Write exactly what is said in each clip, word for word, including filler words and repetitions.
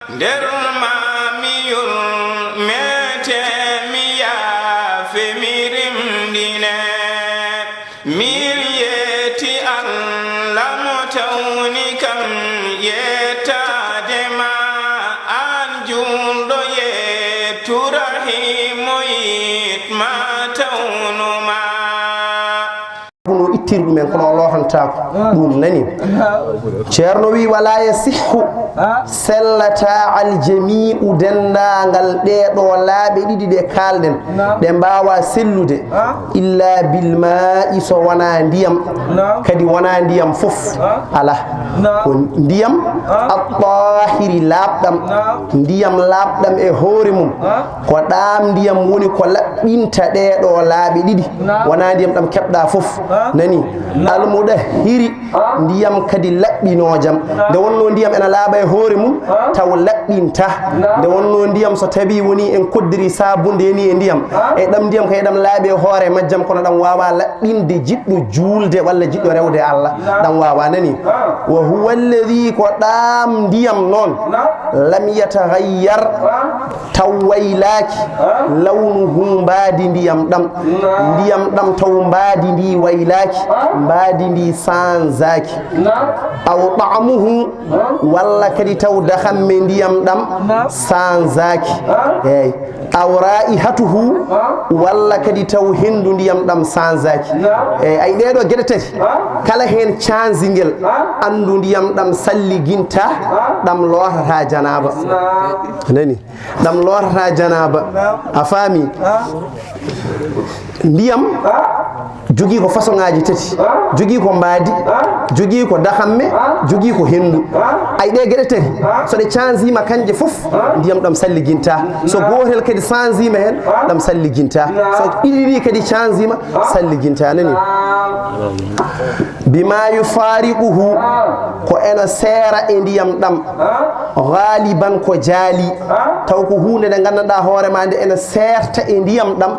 Nder ma mi yurmete, mi yaafe, mi rimɗine. Min yetti Allah mo tawni kam yettaade ma, aan juulɗo yettu Rahiimo yiɗ ma tawnu ma. Kono ittir ɗumen, kono o lootantaako. Ɗum nani. Ceerno wi, "Wala yasihhu, sellata aljami'u, denndaangal ɗee ɗoo laaɓe ɗiɗi ɗe kaalɗen, ɗe mbaawa sellude, illa bil ma'i, so wonaa ndiyam, kadi wonaa ndiyam fof, alaa. Ko ndiyam at-tahiri, laaɓɗam, ndiyam laaɓɗam e hoore mum, ko ɗaam ndiyam woni ko laɓɓinta ɗee ɗoo laaɓe ɗiɗi, wonaa ndiyam ɗam keɓɗa fof, nani, al-mudahhiri, ndiyam kadi laɓɓinoojam. Nde wonnoo ndiyam ena laaɓa e hoore mum, taw laɓɓinta. Nde wonnoo ndiyam, so tawii wonii en koddiri saabunde ni e ndiyam, e ɗam ndiyam kay ɗam laaɓi e hoore majjam, kono ɗam waawaa laɓɓinde jiɗɗo juulde walla jiɗɗo rewde Allah. Ɗam waawaa, nani. Wa huwa alladhi, ko ɗaam ndiyam noon, lam yataghayyar, taw waylaaki, lawnuhu, mbaadi ndiyam ɗam. Ndiyam ɗam taw mbaadi ndi waylaaki, mbaadi ndi sanzaaki. Aw ta'muhu, walla kadi taw dahamme ndiyam ɗam sanzaaki. Eey. Aw raihatuhu, walla kadi taw henndu ndiyam ɗam sanzaaki. Eey, ay ɗee ɗoo geɗe tati, kala heen caanzingel, anndu ndiyam ɗam salliginta, ɗam lootata janaaba. Nani? Ɗam lootata janaaba. A faami? Ndiyam jogii ko façon ŋaaji tati. Jogii ko mbaadi, jogii ko dahamme, jogii ko henndu. Ay ɗee geɗe tati, so ɗe caanziima kanje fof, ndiyam ɗam salliginta. So gootel kadi caanziima heen, ɗam salliginta. So ɗiɗi ɗi kadi caanziima, salliginta. Nani? Bima yufariquhu, ko ena seera e ndiyam ɗam. Ghaliban, ko jaali. Taw ko huunde nde nganndanɗaa hoore ma nde ena seerta e ndiyam ɗam.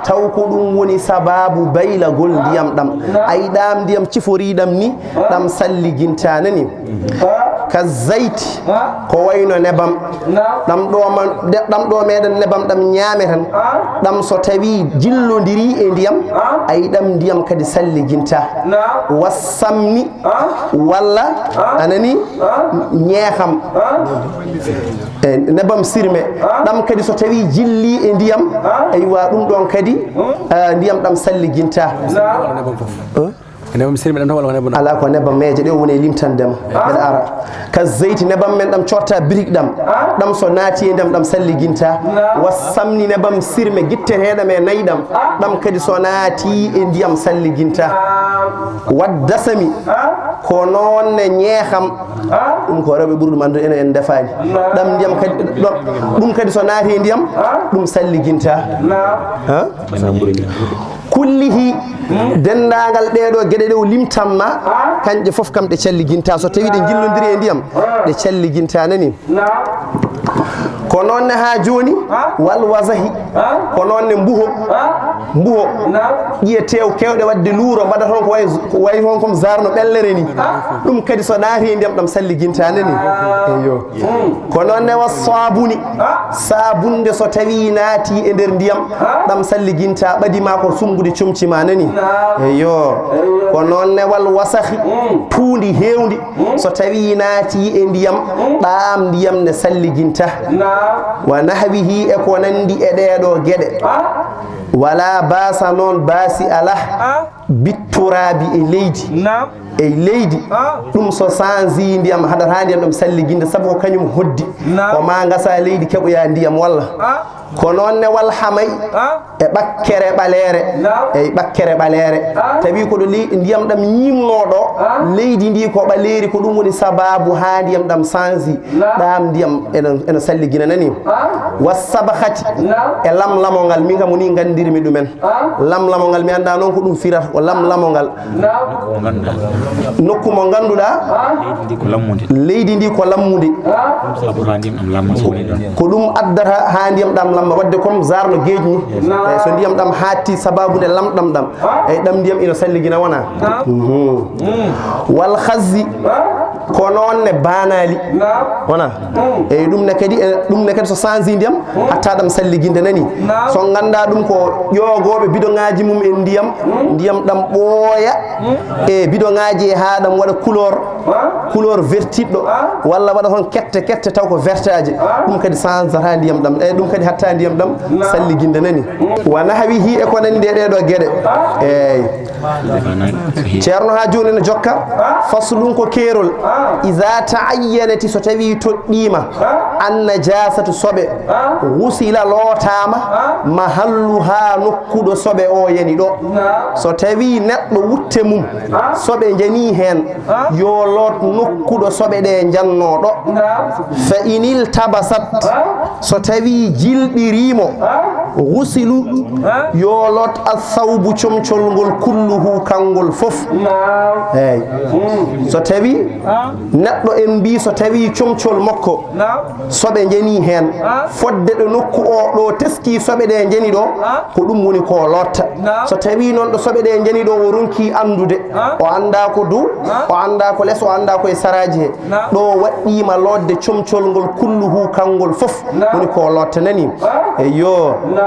Taw ko ɗum woni sabaabu baylagol ndiyam ɗam. Ay ɗaam ndiyam ciforiiɗam ni, ɗam salliginta, nani. Ka zayti, ko wayno nebam. Ɗam ɗo ma-, de-, ɗam ɗo meɗen nebam ɗam ñaame tan. Ɗam so tawi jillondiri e ndiyam, ay ɗam ndiyam kadi salliginta. Wassamni, walla, a nani, ñeexam. E nebam sirme. Ɗam kadi so tawi jilli e ndiyam, aywa, ɗum ɗon kadi, ah, ndiyam ɗam salliginta. Ko nebam sirme ɗam tan walla ko nebam? Alaa, ko nebam meeje ɗe woni e limtande ma. Mbeɗa ara. Ka zayti, nebam men ɗam cotta birik ɗam. Ɗam so naati e ndiyam ɗam salliginta. Wassamni, nebam sirme gitteteeɗam e nayi ɗam. Ɗam kadi so naati e ndiyam salliginta. Waddasami, ko noon ne ñeexam. Ɗum ko rewɓe ɓurɗum anndude enen en ndefaani. Ɗam ndiyam kadi, ɗum, ɗum kadi so naati e ndiyam, ɗum salliginta. Ha? Kullihi, denndaangal ɗee ɗoo geɗe ɗe o limtanma, kanƴe fof kam ɗe calliginta. So tawi ɗe njillondiri e ndiyam, ɗe calliginta, nani? Ko noon ne haa jooni, wal wazahi, ko noon ne mbuho, mbuho, ƴiye tew keewɗe waɗde luuro, mbaɗa toon ko way, ko way toon comme zarno ɓellere ni. Ɗum kadi so naati e ndiyam ɗam salliginta, nani? Eyyo. Ko noon ne wa saabuni. Saabunde so tawi naati e nder ndiyam, ɗam salliginta, ɓadi ma ko sumbude comci ma, nani? Eyyo. Ko noon ne wal wasahi, tuundi heewndi, so tawi naati e ndiyam, ɗam ndiyam ne salliginta. Wa nahwihi, e ko nandi e ɗee ɗoo geɗe. Wala basa, noon baasi alaa. Bitturaabi, e leydi. Naam. E leydi. Ah. Ɗum so sanzi ndiyam, haɗata ndiyam ɗam salliginde, sabu ko kañum hoddi. Naam. Ko ma ngasa leydi keɓoya ndiyam, walla? Ah. Ko noon ne wal hamay, ah, e ɓakkere ɓaleere. Naam. E ɓakkere ɓaleere. Ah. Tawi ko ɗo ley-, ndiyam ɗam ñiimnoo ɗo, ah, leydi ndi ko ɓaleeri, ko ɗum woni sabaabu haa ndiyam ɗam sanzi. Naam. Ɗam ndiyam ena, ena salligina, nani? Ah. Was sabahati. Naam. E lamlamol ngal, min kam woni nganndirmi ɗumen. Lamlamol ngal, mi anndaa noon ko ɗum firata, ko lamlamol ngal. Nokku mo ngannduɗaa, leydi ndi ko lammude. Leydi ndi ko lammude. Ɗum sabu haa ndiyam ɗam lamma so woni ɗon. Ko ɗum addata haa ndiyam ɗam lamma, waɗde comme zarno geej ni. Eey, so ndiyam ɗam haatti sababu nde lamɗam ɗam, eey, ɗam ndiyam ina salligina, wona? Mhm. Wal khazzi, Ko noon ne baanaali. Naam. Wona? Mm. Eyi, ɗum ne kadi, e, ɗum ne kadi so sanzi ndiyam, mm, hatta ɗam salliginde nani. Naam. So nganndaa ɗum ko ƴoogooɓe bidoŋaaji mum en ndiyam, mm, ndiyam ɗam ɓooya, mm, e bidoŋaaji e haa ɗam waɗa couleur, ah, couleur vertiɗɗo, ah, walla waɗa toon kette kette taw ko vertaaje. Ah. Ɗum kadi sanzata ndiyam ɗam, e ɗum kadi hatta ndiyam ɗam, naam, salliginde nani. Mm. Wa nahwihi e ko nandi e ɗee ɗoo geɗe. Ah. Eyi. Ceerno haa jooni no jokka, faslun ko keerol, iza ta'ayyanati so tawii toɗɗiima, an najasatu soɓe, gusila lootaama, mahalluhaa nokku ɗo soɓe o yani ɗo. So tawii neɗɗo wutte mum, soɓe njanii heen, yo loot nokku ɗo soɓe ɗe njannoo ɗo. Fa inil tabasat, so tawii jilɓiriimo, gusilu, yo loot athawbu comcol ngol kulluhu kanngol fof. Naam. Eey. Mm. So tawii neɗɗo en mbii so tawii comcol makko, naam, soɓe njanii heen, ah, fodde ɗo nokku o ɗo teskii soɓe ɗe njani ɗo, ah, ko ɗum woni ko lootta. Naam. So tawii noon ɗo soɓe ɗe njani ɗo o ronkii anndude, ah, o anndaa ko dow, ah, o anndaa ko les, o anndaa ko e saraaji he. Naam. Ɗo waɗɗiima lootde comcol ngol kulluhu kanngol fof, naam, woni ko lootta nani. Ah. Eyyo. Naam.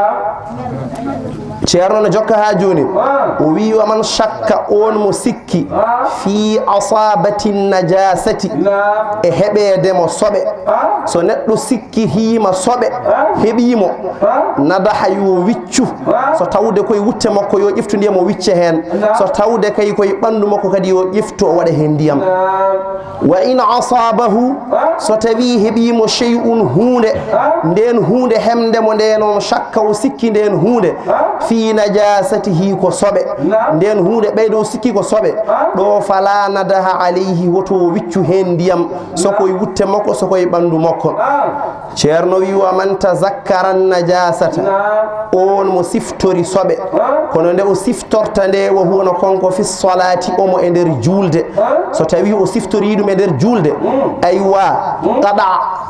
Ceerno no jokka haa jooni. Ah. O wii, wa man shakka, oon mo sikki, ah, fii asaabati najaasati, naam, e heɓeede mo soɓe. Ah. So neɗɗo sikki hiima soɓe, ah, heɓii mo, ah, nadaha yo wiccu. Ah. So tawde koye wutte makko yo ƴeftu ndiyam o wicca heen. Naam. So tawde kay koye ɓanndu makko kadi yo ƴeftu o waɗa heen ndiyam. Naam. Wa in asaabahu, so tawii heɓii mo shay'un huunde, ndeen huunde heɓde mo nde noon shakka o sikki ndeen huunde, fii najaasatihi ko soɓe, ndeen huunde ɓeydo o sikki ko soɓe, ɗo fala nadaha alayhi woto o wiccu heen ndiyam, so koye wutte makko, so koye ɓanndu makko. Ceerno wi, wa man tazakkara najasata, naam, oon mo siftori soɓe, ah, kono nde o siftorta nde, wa huwa no kanko fi salaati, omo e nder juulde. Ah. So tawii o siftorii ɗum e nder juulde, mm, aywa, mm, qada,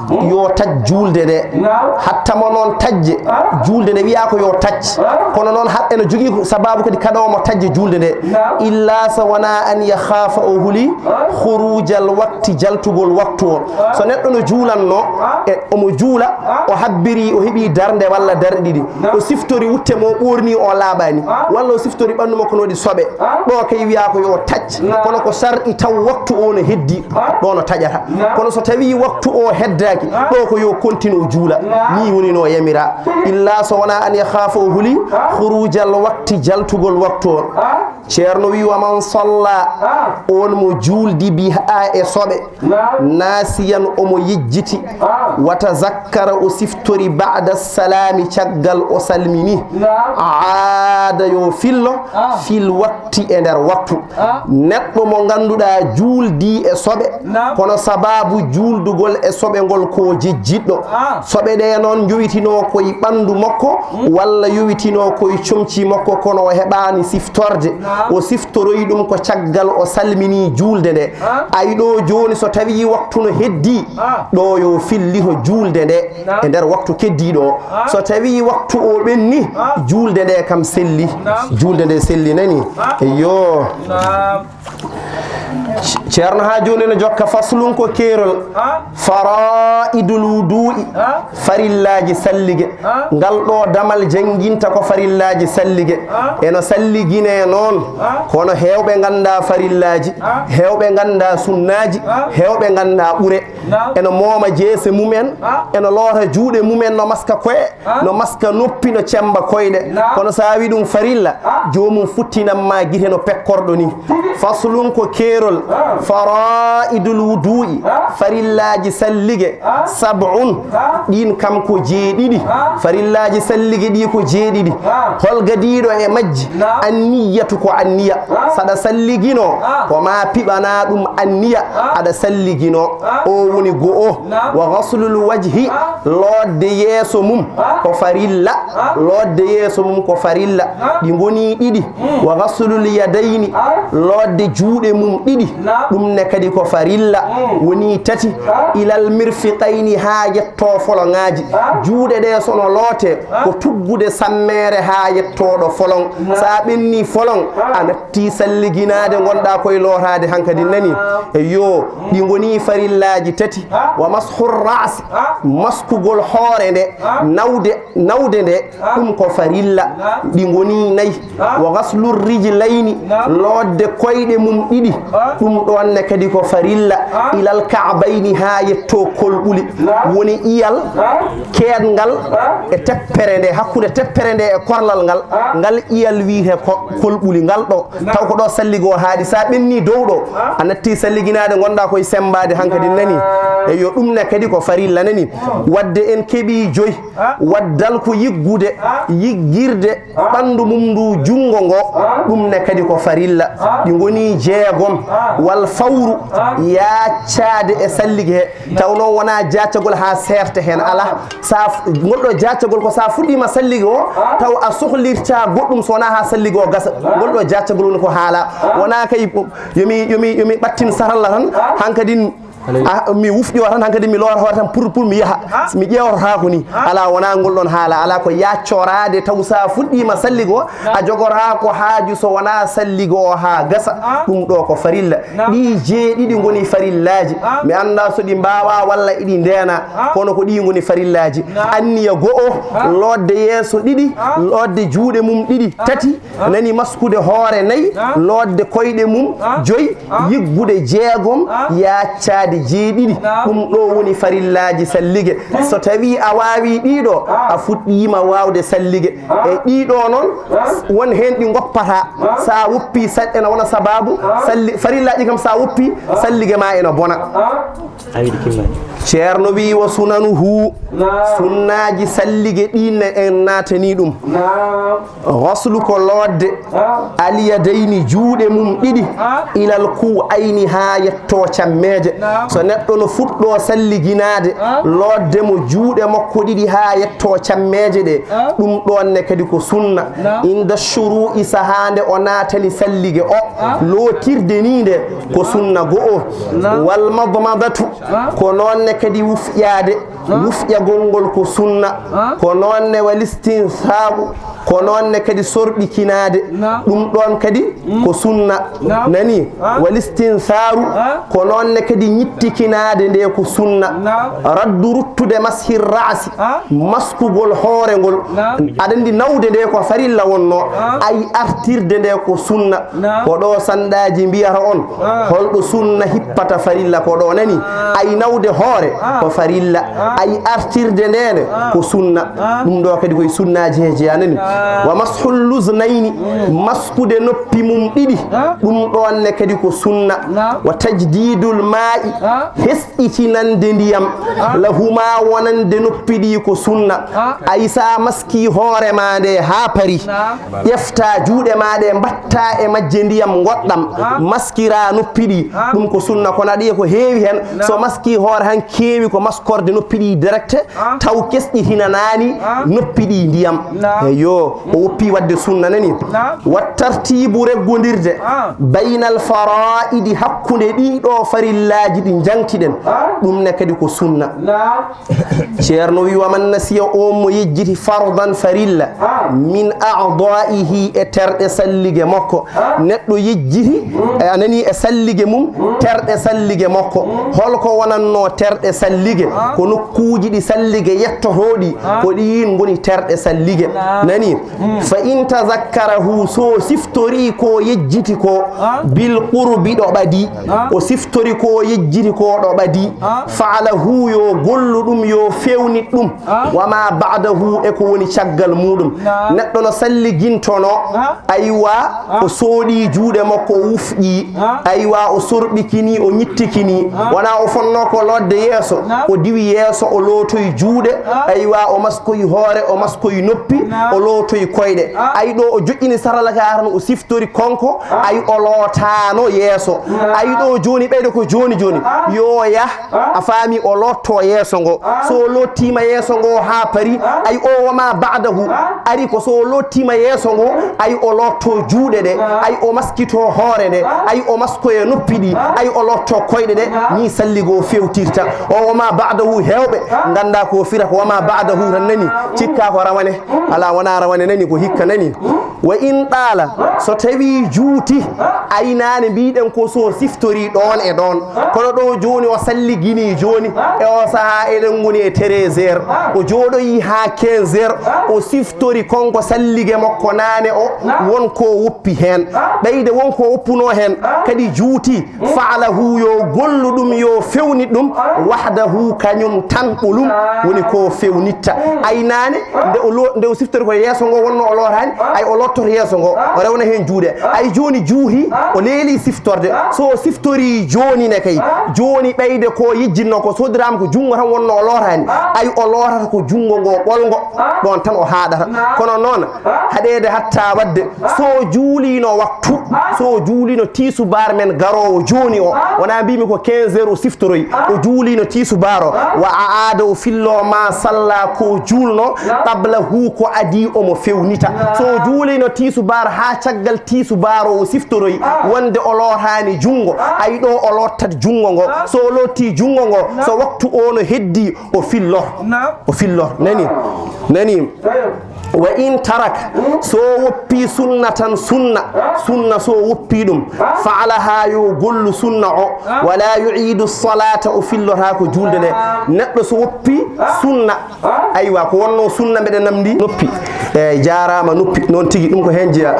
mm, yo taƴ juulde nde. Naam. Hatta mo noon taƴde, ah, juulde nde wiyaa ko yo taƴ. Ah. Kono noon haɗ ene jogii ko sababu kadi kada omo taƴde juulde nde. Naam. Illa so wonaa an yakhaafa o huli, ah, khurujal waqti, jaltugol waktu o. So neɗɗo no juulanno, e omo juula, o habbiri, o heɓi darnde walla darɗe ɗiɗi. O siftori wutte mo, o ɓoorni, o laaɓaani. Walla o siftori ɓanndu makko no waɗi soɓe. Ɗo kay wiyaa ko yo taƴ. Kono ko sarɗi taw waktu o no heddi, ɗo no taƴata. Kono so tawii waktu o heddaaki, ɗo ko yo kontine o juula. Nii woni no yamira. Illa so wonaa an yakhaafa o huli, khurujal waqti, jaltugol waktu o. Ceerno wi, wa man salla, ah, on mo juuldi biha e soɓe, naam, nasiyan omo yejjiti, ah, wa tazakkara o siftori ba'da salami caggal o salmini, naam, aada yo fillo, ah, fil wakti e nder waktu. Ah. Neɗɗo mo ngannduɗaa juuldi e soɓe, naam, kono sababu juuldugol e soɓe ngol ko jejjitɗo. Ah. Soɓe ɗe noon njowitinoo koye ɓanndu makko, hmm, walla yowitinoo koye comci makko, kono o heɓaani siftorde. Naam. O siftoroyi ɗum ko caggal o salmini juulde nde. Ah. Ay ɗo jooni so tawii waktu no heddii, ah, ɗo yo fillito juulde nde, naam, e nder waktu keddiiɗo o. Ah. So tawii waktu o ɓenni, ah, juulde nde kam selli. Naam. Juulde nde selli nani. Ah. Eyyo. Naam. Ceerno haa jooni no jokka faslun ko keerol. Ah. Fara'idul wudu'i. Ah. Farillaaji sallige. Ah. Ngal ɗo damal jannginta ko farillaaji sallige. Ah. Eno salligine noon. Ah. Kono heewɓe nganndaa farillaaji. Ah. Heewɓe nganndaa sunnaaji. Ah. Heewɓe nganndaa ɓure. Naam. Eno mooma jeese mum en. Ah. Eno loota juuɗe mum en, no maska koye. Ah. No maska noppi, no cemmba koyɗe. Naam. Kono so a wi ɗum farilla, ah, joomum futtinan ma gite no pekkorɗo ni. Tigi. Faslun ko keerol. Ah. Fara'idul wudu'i. Ah. Farillaaji sallige. Ah. Sab'un. Ah. Ɗin kam ko jeeɗiɗi. Ah. Farillaaji sallige ɗi ko jeeɗiɗi. Ah. Hol gadiiɗo e majji? Naam. Anniyatu ko anniya. Ah. Saɗa salligino, ah, ko ma piɓana ɗum anniya, ah, aɗa salligino. Ah. O woni go'o. Naam. Wa ghaslul wajhi. Ah. Lootde yeeso mum ko farilla. Lootde yeeso mum ko farilla. Ɗi ngoni ɗiɗi. Wa ghaslul yadayni. Lootde juuɗe mum ɗiɗi Ɗum ne kadi ko farilla. Woni tati. Ilal mirfiqayni, haa yetto foloŋaaji. Juuɗe ɗe so no loote, ko tuggude sammeere haa yettoɗo foloŋ. So a ɓenni foloŋ, a natti salliginaade, ngonɗa koye lootaade hankadi, nani? Eyyo, ɗi ngoni farillaaji tati. Wa mashur ra'si, maskugol hoore nde, nawde, nawde nde, ɗum ko farilla. Ɗi ngoni nayi. Wa ghaslur rijlayni, lootde koyɗe mum ɗiɗi, ɗum ɗoon ne kadi ko farilla. Ilal ka'bayni, haa yetto kolɓuli. Woni iyal keedngal e teppere nde, hakkunde teppere nde e korlal ngal, ngal iyal wiyetee ko kolɓuli, ngal ɗo. Taw ko ɗo salligo haaɗi. So a ɓenni dow ɗo, a natti salliginaade, ngonɗa koye semmbaade hankadi, nani? Eyyo, ɗum ne kadi ko farilla, nani? Waɗde en keɓi joyi. Waddal ko yiggude, yiggirde ɓanndu mum ndu junngo ngo, ɗum ne kadi ko farilla. Ɗi ngoni jeegom. Wal fawru, yaaccaade e sallige he. Taw noon wonaa jaaccagol haa seerta heen, alaa. So a f-, ngol ɗo jaaccagol ko so a fuɗɗiima sallige o, taw a sohlirta goɗɗum so wonaa haa sallige o gasa. Ngol ɗo jaaccagol woni ko haala. Wonaa kay yo mi, yo mi, yo mi ɓattin saralla tan, hankadi a, mi wufƴo tan, hankadi mi loora hoore tan pour, pour mi yaha. Mi ƴeewtotaako ni. Alaa, wonaa ngol ɗoon haala. Alaa, ko yaccoraade taw so a fuɗɗiima sallige o, a jogotaako haaju so wonaa sallige o haa gasa. Ɗum ɗo ko farilla. Ɗi jeeɗiɗi ngoni farillaaji. Mi anndaa so ɗi mbaawaa walla iɗi ndeena, kono ko ɗi ngoni farillaaji. Anniya go'o, lootde yeeso ɗiɗi, lootde juuɗe mum ɗiɗi, tati, nani, maskude hoore nayi, lootde koyɗe mum joyi, yiggude jeegom, yaaccaade jeeɗiɗi. Ɗum ɗo woni farillaaji sallige. So tawii a waawii ɗii ɗo, a fuɗɗiima waawde sallige. E ɗii ɗo noon, won heen ɗi ngoppataa. So a woppii sa-, ena wona sabaabu, salli-, farillaaji kam so a woppii, sallige ma ena bona. Ceerno wii, "Wa sunanuhu, sunnaaji sallige ɗi ne en naatanii ɗum." Ghaslu ko lootde, al yadayni, juuɗe mum ɗiɗi, ilal kuw'ayni, haa yetto cammeeje. So neɗɗo no fuɗɗo salliginaade, lootde mo juuɗe makko ɗiɗi haa yetto cammeeje ɗe, ɗum ɗoon ne kadi ko sunna. Inda shuru'i, sahaa nde o naatani sallige o, lootirde ni nde ko sunna go'o. Wal madmadatu, ko noon ne kadi wufƴaade. Wufƴagol ngol ko sunna. Ko noon ne wal istinsaaru, ko noon ne kadi sorɓikinaade. Ɗum ɗoon kadi ko sunna. Nani? Wal istinsaaru, ko noon ne kadi ñittikinaade nde ko sunna. Raddu, ruttude mashir ra'si, maskugol hoore ngol. Aɗa anndi nawde nde ko farilla wonno, ay artirde nde ko sunna. Ko ɗo sanɗaaji mbiyata on, holɗo sunna hippata farilla ko ɗo, nani? Ay nawde hoore ko farilla, ay artirde ndene ko sunna. Ɗum ɗo kadi koye sunnaaji he jeya, nani? Wa mashul luznayni, maskude noppi mum ɗiɗi, ɗum ɗon ne kadi ko sunna. Wa tajdidul ma'i, hes itinande ndiyam, lahuma, wonande noppi ɗi ko sunna. Ay sa maski hoore ma nde ha pari, ƴefta juuɗe ma ɗe, mbatta e majje ndiyam ngoɗɗam, maskira noppi ɗi. Ɗum ko sunna, kono aɗa yiya ko heewi hen, so maski hoore han keewi ko maskorde noppi ɗi direct, taw kesɗi hinanaani noppi ɗi ndiyam. Eyyo, o woppi wadde sunna, nani? Wa tartibu, reggondirde, baynal fara'idi, hakkunde ɗi ɗo farillaaji ɗi jangtiɗen, ɗum ne kadi ko sunna. Ceerno wi, "Wa man nasiya, on mo yejjiti, fardan, farilla, min a'da'ihi, e terɗe sallige makko." Neɗɗo yejjiti, e, a nani, e sallige mum, terɗe sallige makko. Holko wonanno terɗe sallige? Ko nokkuuji ɗi sallige yettotoɗi, ko ɗiin ngoni terɗe sallige. Nani? Fa in tazakkarahu, so siftori ko yejjiti ko, bil qurbi, ɗo ɓadi. O siftori ko yejjiti ko ɗo ɓadi. Fa'alahu, yo gollu ɗum, yo fewnit ɗum. Wa ma ba'dahu, e ko woni caggal muɗum. Neɗɗo no salligintono, aywa, o soɗi juuɗe makko, o wufƴi, aywa, o sorɓikini, o ñittikini. Wona o fonno ko lodde yeeso, o diwi yeeso, o lootoyi juuɗe, aywa, o maskoyi hoore, o maskoyi noppi, o lootoyi koyɗe. Ay ɗo o joƴƴini sarala ka tan, o siftori konko, ay o lootaano yeeso. Ay ɗo jooni ɓeydo ko jooni jooni. Yo yah, a faami, o lootto yeeso ngo. So o loottiima yeeso ngo haa pari, ay o wa ma ba'dahu. Ari ko so o loottiima yeeso ngo, ay o lootto juuɗe ɗe, ay o maskito hoore nde, ay o maskoya noppi ɗi, ay o lootto koyɗe ɗe, ni salligo fewtirta. O wa ma ba'dahu, heewɓe ngannda ko fira ko wa ma ba'dahu tan nani, cikka ko rawane. Ala, wona rawane nani, ko hikka nani. Wa in ɗaala, so tawi juuti, aynaane mbiɗen ko so siftori ɗoon e ɗoon. Kono ɗo jooni o salligini jooni, e o sahaa eɗen ngoni e treize heures. O jooɗoyi haa quinze heures, o siftori konko sallige makko naane o, won ko woppi heen. Ɓeyde won ko woppuno heen, kadi juuti, fa'alahu, yo gollu ɗum, yo fewni ɗum, wahdahu, kañum tan ɓolum woni ko fewnitta. Aynaane, nde o lo-, nde o siftori ko yeeso ngo wonno o lootaani, ay o lottoto yeeso ngo, o rewna heen juuɗe. Ay jooni juuti, o leeli siftorde. So o siftori jooni ne kay, jooni ɓeyde ko yejjinno ko sodiraama ko junngo tan wonno o lootaani, ay o lootata ko junngo ngo ɓolngo, ɗoon tan o haaɗata. Kono noon, haɗeede hatta waɗde, so o juuliino waktu, so o juuliino tiisubaar men garoowo jooni o, wonaa mbiymi ko quinze heures o siftoroyi, o juuliino tiisubaar o, wa a'aada, o fillo ma salla ko juulno, qablahu, ko adii omo fewnita. So o juuliino tiisubaar haa caggal tiisubaar o, o siftoroyi wonde o lootaani junngo, ay ɗo o lottat junngo ngo. So o lotti junngo ngo, so waktu o no heddi, o fillor. O fillor. Nani? Nani? Wa in tarak, so woppi sunnatan sunna, sunna so woppi ɗum, fa'alaha, yo gollu sunna o, wala yu'idu salata, o fillota ko julde nde. Neɗɗo so woppi sunna, aywa, ko wonno sunna mbeɗa namdi noppi. Eyi, jaaraama noppi, noon tigi, ɗum ko heen jeya.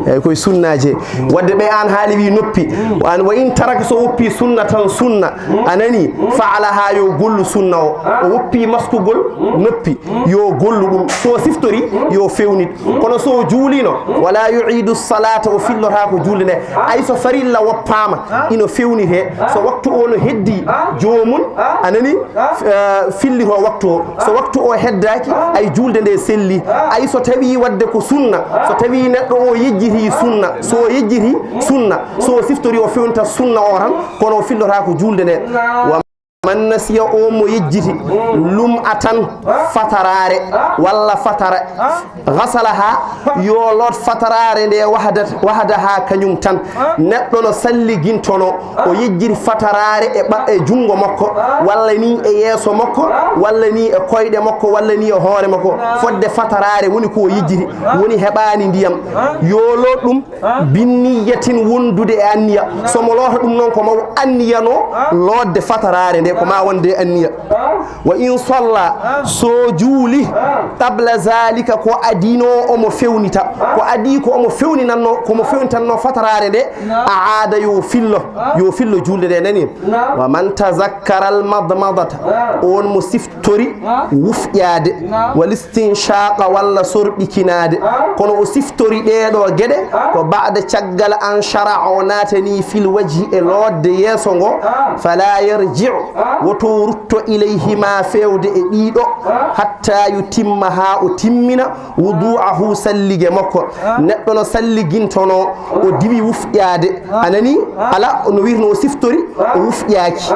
Eyi, koye sunnaaje. Wadde ɓe aan haali wi noppi. An wa in taraka, so woppi sunnatan sunna, a nani, fa'alaha, yo gollu sunna o. O woppi maskugol noppi, yo gollu ɗum. So siftori, yo fewnit. Kono so juulino, wala yu'idu salata, o fillota ko julde nde. Ay so farilla woppaama, ino fewnite. So waktu o no heddi, joomum, a nani, eh, fillito waktu o. So waktu o heddaaki, ay julde nde selli. Ay so tawi wadde ko sunna, so tawi neɗɗo o yejjiti sunna, so o yejjiti sunna, so o siftori o fewnta sunna o tan, kono o fillota ko julde nde. Wa man nasiya, o mo yejjiti, lum'atan, fataraare, walla fatara, gasalaha, yo loot fataraare nde wahdat-, wahdaha kañum tan. Neɗɗo no salligintono, o yejjiti fataraare e ɓa-, e junngo makko, walla ni e yeeso makko, walla ni e koyɗe makko, walla ni e hoore makko. Fodde fataraare woni ko o yejjiti, woni heɓaani ndiyam. Yo loot ɗum, binniyatin, wondude e anniya. So mo loota ɗum noon, ko mo anniyano lootde fataraare nde, ko ma wonde e anniya. Wa in salla, so juuli, qabla zalika, ko adino omo fewnita, ko adi ko omo fewninanno, ko mo fewnitanno fataraare nde, a'ada, yo fillo, yo fillo julde nde, nani? Wa man tazakkara al madmadata, on mo siftori wufƴaade, wal istinshaqa, walla sorɓikinaade, kono o siftori ɗee ɗoo geɗe ko ba'da, caggal, an shara'a, o naatani, fil wajhi, e lootde yeeso ngo, fala yarji'u, woto rutto, ilayhima, feewde e ɗii ɗoo, hatta yutimma, haa o timmina, wudu'ahu, sallige makko. Neɗɗo no salligintono, o diwi wufƴaade, a nani? Ala, no wirno o siftori, o wufƴaaki,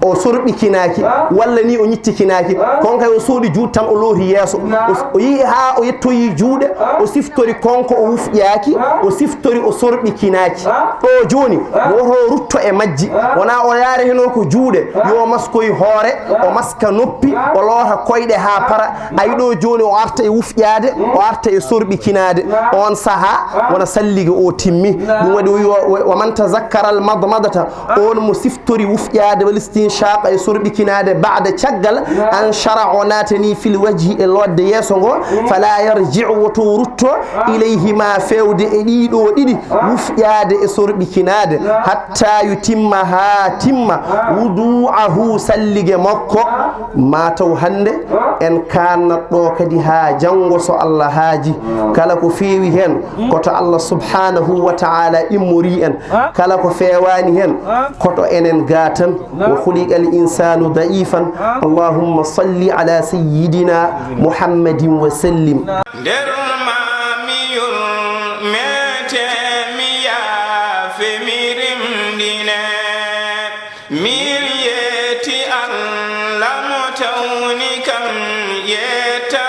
o sorɓikinaaki, walla ni o ñittikinaaki. Kon kay o soodi juuɗe tan, o looti yeeso. O, o yi'i haa o yettoyi juuɗe, o siftori konko o wufƴaaki, o siftori o sorɓikinaaki. Ɗo jooni, woto rutto e majji. Wona o yaare heno ko juuɗe, yo maskoy hoore, o maska noppi, o loota koyɗe haa para. Ay ɗo jooni o arta e wufƴaade, o arta e sorɓikinaade. On saha, wona sallige o timmi. Ɗum waɗi o wi, wa, wa man tazakkara al madmadata, on mo siftori wufƴaade, wal istinshaqa, e sorɓikinaade, ba'da, caggal, an shara, o naatani, fil wajhi, e lootde yeeso ngo, fala yarji'u, woto rutto, ilayhima, feewde e ɗii ɗo ɗiɗi, wufƴaade e sorɓikinaade, hatta yutimma, haa timma, wudu'ahu, sallige makko. Ma taw hannde en kaannat ɗo kadi haa janngo, so Allah haaji. Kala ko feewi heen, ko to Allah subhanahu wa ta'ala immori en. Kala ko feewaani heen, ko to enen gaa tan. Wa khul- الإنسان ضعيفا. اللهم صل على سيدنا محمد وسلم. Nder ma mi yurmete, mi yaafe, mi rimɗine, mi yetti Allah mo tawni kam yetta.